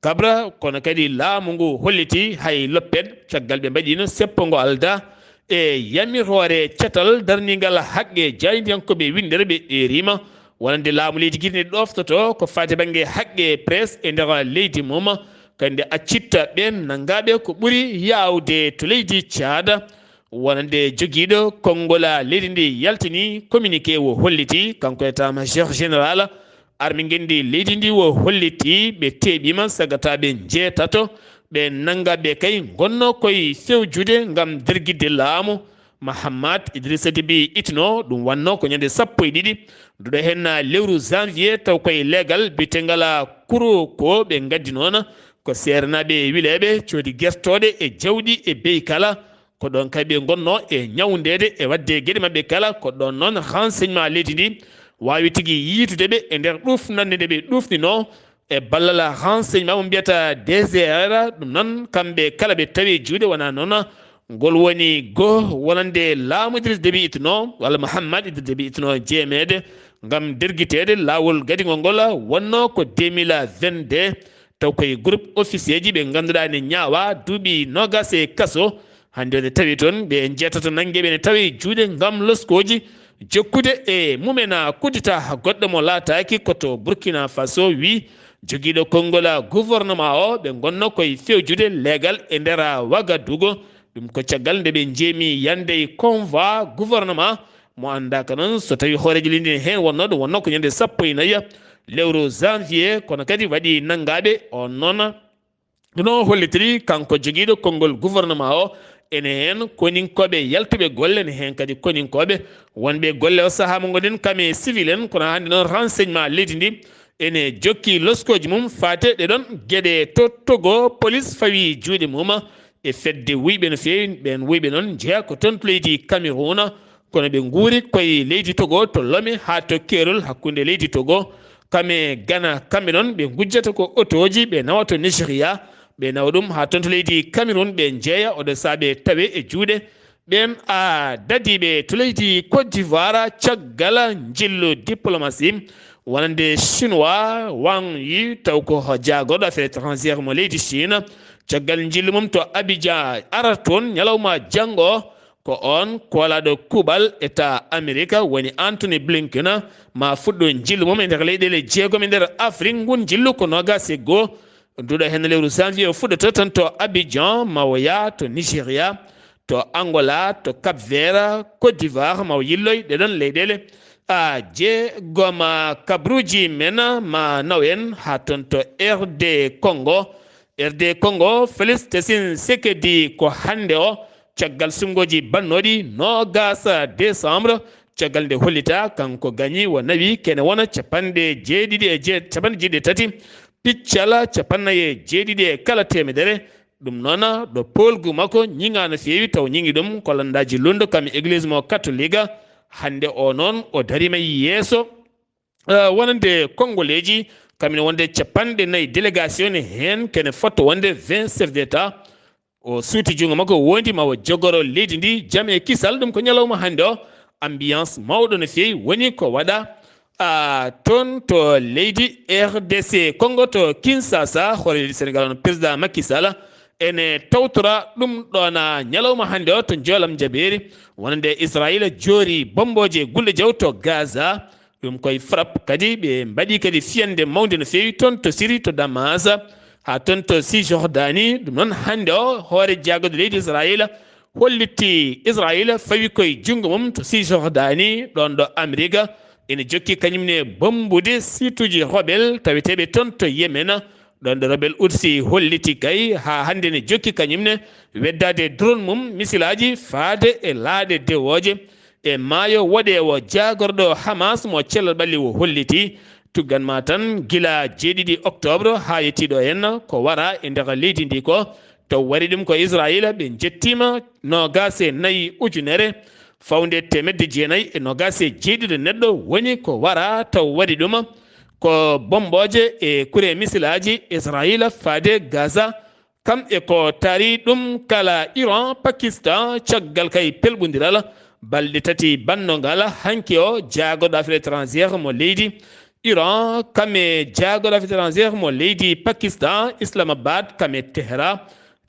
Kabra, kono kadi laamu ngu holliti hay loppet, caggal ɓe mbaɗiino seppo ngo aldaa e yamiroore catal darningal haqqe jaayndiyankooɓe winndere. Ɓe eerima wonande laamu leydi Guinée ɗoftoto ko faati bannge haqqe presse e nder leydi mum, kadi accitta ɓeen nanngaaɓe ko ɓuri yaawde to leydi Caada. Wonande jogiiɗo konngol leydi ndi yaltini communiqué o holliti, kanko état-major général armée ngenndi leydi ndi o holliti ɓe teeɓiima sagataaɓe njeetato ɓe nanngaɓe kay ngonnoo koye fewjude ngam dergidde laamu. Mahamat Idrissa Déby Itno, ɗum wannoo ko ñande sappo e ɗiɗi nduɗo heen lewru janvier, taw koye leegal biyetengal Kuroko ɓe ngaddi noon ko seerenaaɓe wileeɓe coodi gertooɗe e jawɗi e beyi kala. Ko ɗoon kay ɓe ngonnoo e ñawndeede e waɗde geɗe maɓɓe kala. Ko ɗoon noon renseignement leydi ndi waawi tigi yiitude ɓe e nder ɗuufnannde nde ɓe ɗuufninoo e ballal renseignement mo mbiyata D G R. Ɗum noon kamɓe kala ɓe tawi juuɗe, wonaa noon ngol woni go wonande laamu Idriss Déby Itno walla Mahamat Idriss Déby Itno jeemeede ngam dergiteede laawol gadingol ngol wonnoo ko deux mille vingt-deux. Taw koye groupe officier ji ɓe ngannduɗaa ne ñaawa duuɓi noogas e kaso. Hannde o ne tawi toon ɓe njeetato nanngeeɓe ne tawi juuɗe ngam loskooji jokkude e mumen kudeta goɗɗo mo laataaki ko to Burkina Faso, wi jogiiɗo konngol gouvernement o. Ɓe ngonno koye fewjude leegal e nder Wagadugu. Ɗum ko caggal nde ɓe njeemi yande e convoi gouvernement mo anndaaka noon so tawi hooreejo leydi ne heen wonnoo. Ɗum wonnoo ko ñande sappo e nayi lewru janvier, kono kadi waɗi nanngaaɓe on noon. Ɗum o hollitiri kanko jogiiɗo konngol gouvernement o, ene heen koninkooɓe yaltuɓe golle, ene heen kadi koninkooɓe wonɓe golle o sahaa mo ngonɗen kam e civil en, kono hannde noon renseignement leydi ndi ene jokki loskooji mum faate ɗe ɗoon geɗe. To Togo, police fawi juuɗe mum e fedde wuyɓe no feewi. Ɓeen wuyɓe noon njeyaa ko toon to leydi Cameroun, kono ɓe nguuri koye leydi Togo to Lome haa to keerol hakkunde leydi Togo kam e Ghana. Kamɓe noon ɓe ngujjata ko otooji, ɓe nawa to Nigeria, ɓe nawa ɗum haa toon to leydi Cameroun, ɓe njeeya, oɗo sahaa ɓe tawe e juuɗe ɓeen a dadiiɓe to leydi Côte d'Ivoire caggal njillu diplomatie wonande Chinois Wang Yi, taw ko jaagorɗo affaire étrangère mo leydi Chine. Caggal njillu mum to Abidjan, ara toon ñalawma janngo, ko oon koolaaɗo kuuɓal État Amerika woni Antony Blinken ma fuɗɗo njillu mum e nder leyɗeele jeegom e nder Afrik. Ngun njillu ko noogaas e goo nduɗo heen lewru janvier o fuɗɗoto toon to Abidjan, ma o yaa to Nigeria, to Angola, to Cap Vert, Côte d'Ivoire, ma o yilloy ɗe ɗoon leyɗeele a jeegom. Kabruuji men ma naw en haa toon to R D Congo. R D Congo, Félix Tshisekedi ko hannde o, caggal suɓngooji bannooɗi noogaas décembre, caggal nde hollita kanko gañi o nawi kene wona capanɗe jeeɗiɗi e jee-, capanɗe jeeɗiɗi e tati, piccal capanɗe nayi e jeeɗiɗi e kala teemedere. Ɗum noon, ɗo poolgu makko ñiŋaa no feewi, taw ñiŋi ɗum ko lanndaaji lunndo kam e église mo catholique. Hannde o noon, o dariima yeeso, eh, wonande Congolais ji, kam ene wonde capanɗe nayi délégation ne heen, kene fotto wonde vingt chefs d'État. O suuti junngo makko wondi ma o jogoro leydi ndi jam e kisal. Ɗum ko ñalawma hannde o, ambiance mawɗo no feewi woni ko waɗa a toon to leydi R D C Congo, to Kinshasa. Hoore leydi Senegal on, président Macky Sall, ene tawtora ɗum ɗoon ñalawma hannde o to Njoolam Jabeeri, wonande Israila joori bombooje gulɗe jaw to Gaza. Ɗum koye frappe kadi ɓe mbaɗi kadi fiyande mawnde no feewi toon to Siri, to Damas, haa toon to Cisjordanie. Ɗum noon hannde o, hoore jaagoɗo leydi Israila hollitti Israila fawi koye junngo mum to Cisjordanie, ɗoon ɗo Amerika ene jokki kañum ne bommbude site uji rebelle taweteeɓe toon to Yemen. Ɗoon ɗo rebelle Houthi holliti kay haa hannde ne jokki kañum ne weddaade drone mum, misilaaji, faade e laaɗe dewooje e maayo woɗeewo. Jaagorɗo Hamas mo cellal ɓalli o holliti, tuggan ma tan, gila jeeɗiɗi octobre haa yettiiɗo heen, ko wara e nder leydi ndi ko, taw waɗi ɗum ko Israila, ɓe njettiima noogaas e nayi ujunere, fawnde teemedde jeenayi e noogaas e jeeɗiɗo neɗɗo woni ko wara, taw waɗi ɗum ko bombooje e kure misilaaji Israila faade Gaza. Kam e ko taari ɗum kala, Iran, Pakistan, caggal kay pelɓondiral balɗe tati bannongal, hanki o, jaagoɗo affaire étrangère mo leydi Iran kam e jaagoɗo affaire étrangère mo leydi Pakistan, Islamabad kam e Tehran,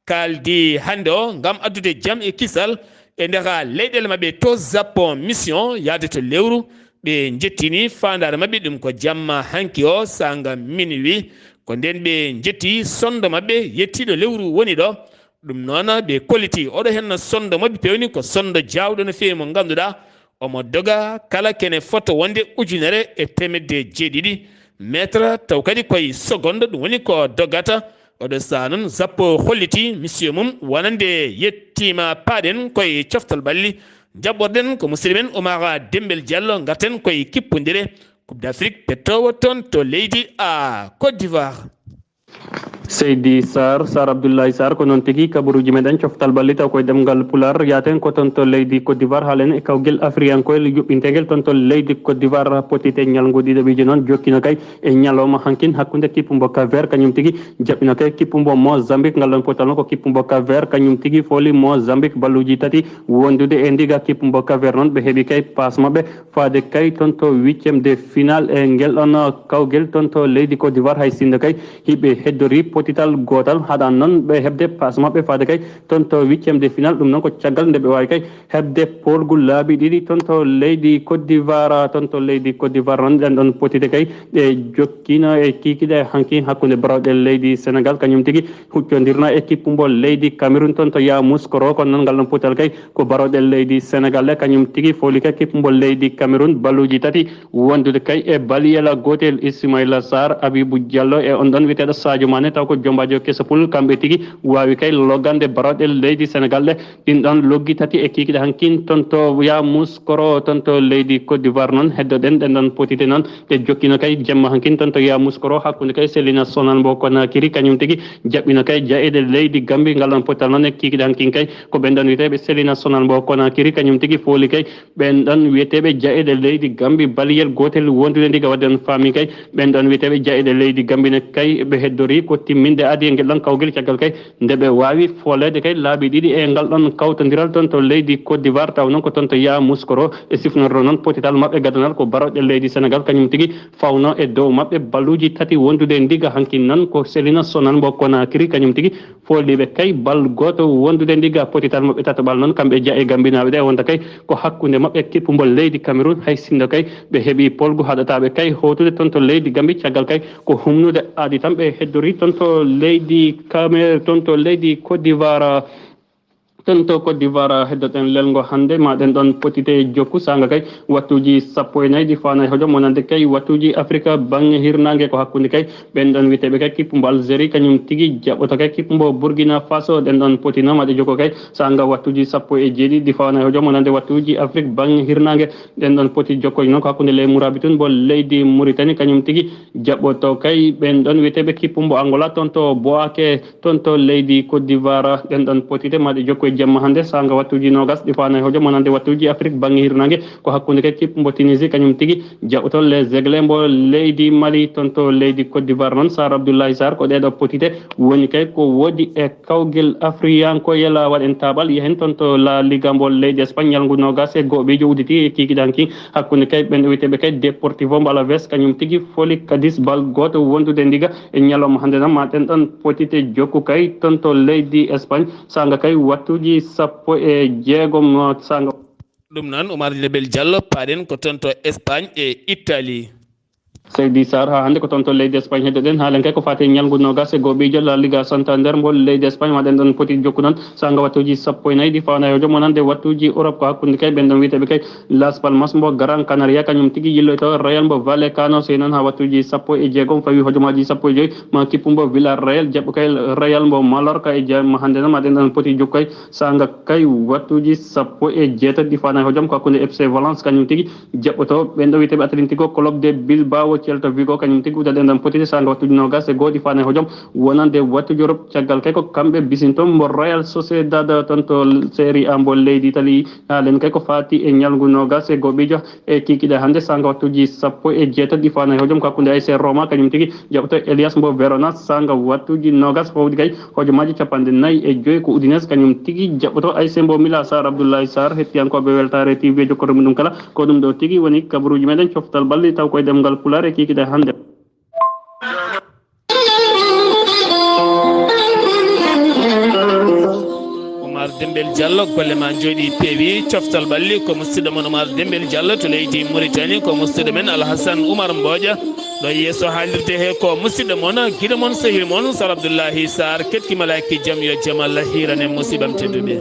kaaldi hannde o ngam addude jam e kisal e nder leyɗeele maɓɓe to Japon. Mission yahde to lewru, ɓe njettini faandaare maɓɓe, ɗum ko jamma hanki o, saanga minuit. Ko ndeen ɓe njetti sonndo maɓɓe yettiiɗo lewru woni ɗo. Ɗum noon, ɓe kolliti oɗo heen sonndo maɓɓe pewni ko sonndo jaawɗo no feewi, mo ngannduɗaa omo doga kala kene foto wonde ujunere e teemedde jeeɗiɗi mètre, taw kadi koye seconde ɗum woni ko dogata. Oɗo sahaa noon, Japon holliti mission mum wonande yettiima. Paaɗen koye coftal ɓalli, njaɓɓorɗen ko musidɗo men Oumar Dembel Diallo, ngarten koye kippondire Coupe d'Afrique pettoowo toon to leydi a Côte d'Ivoire. Seydi Sarr, Sarr Abdoulaye Sarr, ko noon tigi kabaruuji meɗen coftal ɓalli taw koye ɗemngal Pulaar. Yaaten ko toon to leydi Côte d'Ivoire, haalen e kawgel afriyankoyel yuɓɓinteengel toon to leydi Côte d'Ivoire, potite ñalngu ɗiɗaɓiijo noon jokkino kay e ñalawma hankin hakkunde kippu mbo Cap Vert kañum tigi jaɓɓino kay kippu mbo Mozambique. Ngal ɗoon potal noon ko kippu mbo Cap Vert kañum tigi fooli Mozambique balluuji tati wondude e ndiga. Kippu mbo Cap Vert noon ɓe heɓi kay paas maɓɓe faade kay toon to huitième de finale e ngel ɗoon kawgel toon to leydi Côte d'Ivoire, hay sinno kay hiɓe heddori potital gootal. Haɗan noon ɓe heɓde paas maɓɓe faade kay toon to huitième de finale. Ɗum noon ko caggal nde ɓe waawi kay heɓde poolgu laabi ɗiɗi toon to leydi Côte d'Ivoire. Toon to leydi Côte d'Ivoire noon, ɗen ɗoon potite kay ɗe jokkino e kiikiiɗe hanki hakkunde barawɗe leydi Sénégal kañum tigi huccondirno e kippu mbo leydi Cameroun toon to Yamoussoukro. Kono noon ngal ɗoon potal kay ko baroɗe leydi Sénégal ɗe kañum tigi fooli kay kippu mbo leydi Cameroun balluuji tati wondude kay e baliyel gootel. Ismaila Sarr, Abibou Diallo e on ɗon wiyeteeɗo Sadio Mané, taw ko jombaajo keso pul, kamɓe tigi waawi kay loggande baroɗe leydi Sénégal ɗe. Ɗin ɗon loggi tati e kiikiiɗe hankin toon to Yamoussoukro toon to leydi Côte d'Ivoire noon. Heddoɗen ɗen ɗon potite noon ɗe jokkino kay jemma hankin toon to Yamoussoukro hakkunde kay Selina Sonal mbo Conakry kañum tigi jaɓɓino kay jaayeede leydi Gambie. Ngal ɗon potal noon e kiikiiɗe hankin kay ko ɓen ɗon wiyeteeɓe Selina Sonal mbo Conakry kañum tigi fooli kay ɓen ɗon wiyeteeɓe jaayeede leydi Gambie baliyel gootel wondude ndiga. Wadde on faami kay ɓen ɗon wiyeteeɓe jaayeede leydi Gambie ne kay ɓe heddori ko timminde adi e ngel ɗon kawgel caggal kay nde ɓe waawi fooleede kay laabi ɗiɗi e ngal ɗon kawtondiral toon to leydi Côte d'Ivoire, taw noon ko toon to Yamoussoukro e sifnorno noon potital maɓɓe gadanal ko baroɗe leydi Sénégal kañum tigi fawno e dow maɓɓe balluuji tati wondude ndiga. Hankin noon ko Selina Sonal mbo Conakry kañum tigi fooliiɓe kay bal gooto wondude ndiga. Potital maɓɓe tataɓal noon kamɓe jaaye gambinaaɓe ɗe wonta kay ko hakkunde maɓɓe kippu mbo leydi Cameroun, hay sinno kay ɓe heɓi polgu haɗataaɓe kay hootude toon to leydi Gambie. Caggal kay ko humnude aadi tan ɓe heddori toon to leydi Cameroun, toon to leydi Côte d'Ivoire. Toon to Côte d'Ivoire heddoɗen lelngo hannde, ma ɗen ɗon potite jokku saanga kay wattuuji sappo e nayi ɗi faanaay hojom, wonande kay wattuuji Afrika baŋŋe hirnaange ko hakkunde kay ɓen ɗon wiyeteeɓe kay kippu mbo Algérie, kañum tigi jaɓɓoto kay kippu mbo Burkina Faso. Ɗen ɗon poti noon ma ɗe jokko kay saanga wattuuji sappo e jeeɗiɗi ɗi faanaay hojom, wonande wattuuji Afrika baŋŋe hirnaange. Ɗen ɗon poti jokkoji noon ko hakkunde ley Mourabitoune mbo leydi Mauritanie, kañum tigi jaɓɓoto kay ɓen ɗon wiyeteeɓe kippu mbo Angola toon to Bouaké, toon to leydi Côte d'Ivoire. Ɗen ɗon potite ma ɗe jokkoy Jemma hannde, saanga wattuuji noogas ɗi faanay hojom, wonande wattuuji Afrik baŋŋe hirnaange, ko hakkunde kay kip mbo Tunisie, kañum tigi jaɓɓoto les aigles mbo leydi Mali, toon to leydi Côte d'Ivoire. Noon, Sar Abdoulaye Sar, ko ɗeeɗo potite woni kay ko woodi e kawgel afriyankoyel, waɗen taaɓal, yahen toon to La Liga mbo leydi Espagne, ñalngu noogas e go'o ɓiijo udditi e kiikiɗe hanki, hakkunde kay ɓen wiyeteeɓe kay Deportivo mbo Alaves, kañum tigi foli Cadiz bal gooto wondude ndiga e ñalawma hannde. Noon, ma ɗen ɗon potite jokku kay toon to leydi Espagne, saanga kay wattuuji sappo e jeegom, saanga. Ɗum noon, Oumar Dembel Diallo, paaɗen ko toon to Espagne e Italie. Seydi Sarr, haa hannde ko toon to leydi Espagne heddoɗen. Haalen kay ko faati e ñalngu noogas e go'o ɓiijo La Liga Santander mbo leydi Espagne, ma ɗen ɗon poti jokku noon, saanga wattuuji sappo e nayi ɗi faanay hojom, wonande wattuuji Europe, ko hakkunde kay ɓen ɗon wiyeteeɓe kay Las Palmas mbo Gran Canaria, kañum tigi yilloyto Real mbo Vallecano. Sey noon, haa wattuuji sappo e jeegom fawi hojomaaji sappo e joy, ma kippu mbo Villarreal jaɓɓo kay Real mbo Mallorca e jemma hannde. Noon, ma ɗen ɗon poti jokku kay, saanga kay wattuuji sappo e jeetati ɗi faanay hojom, ko hakkunde F C Valence kañum tigi jaɓɓoto ɓen ɗo wiyeteeɓe Atlético Club de Bilbao, Celta Vigo, kañum tigi uddaɗen ɗon potite, saanga wattuuji noogas e go'o ɗi faanay hojom, wonande wattuuji Europe. Caggal kay ko kamɓe bisinto mbo Real Sociedad toon to Serie A mbo leydi Italie. Haalen kay ko faati e ñalngu noogas e go'o ɓiijo e kiikiɗe hannde, saanga wattuuji sappo e jeetati ɗi faanay hojom, ko hakkunde A S Roma kañum tigi jaɓɓoto Hellas mbo Verona, saanga wattuuji noogas fawdi kay hojomaaji capanɗe nayi e joy ko Udinese kañum tigi jaɓɓoto A S mbo Milan. Sar Abdoulaye Sar, hettiyankooɓe Weltaare T V, jokkoto mum ɗum kala, ko ɗum ɗo tigi woni kabaruuji meɗen coftal ɓalli taw koye ɗemngal Pulaar e kiikiɗe hannde. Oumar Dembel Diallo, golle ma njooɗi peewi. Coftal ɓalli ko musidɗo mon Oumar Dembel Diallo to leydi Mauritanie, ko musidɗo men Alhassan Oumar Mboƴa. Ɗo yeeso haalirde he ko musidɗo mon, giɗo mon, sehil mon, Sar Abdoulahi Sar, ketki malaaki jam, yo jam Allah hiirane musiɓam tedduɓe.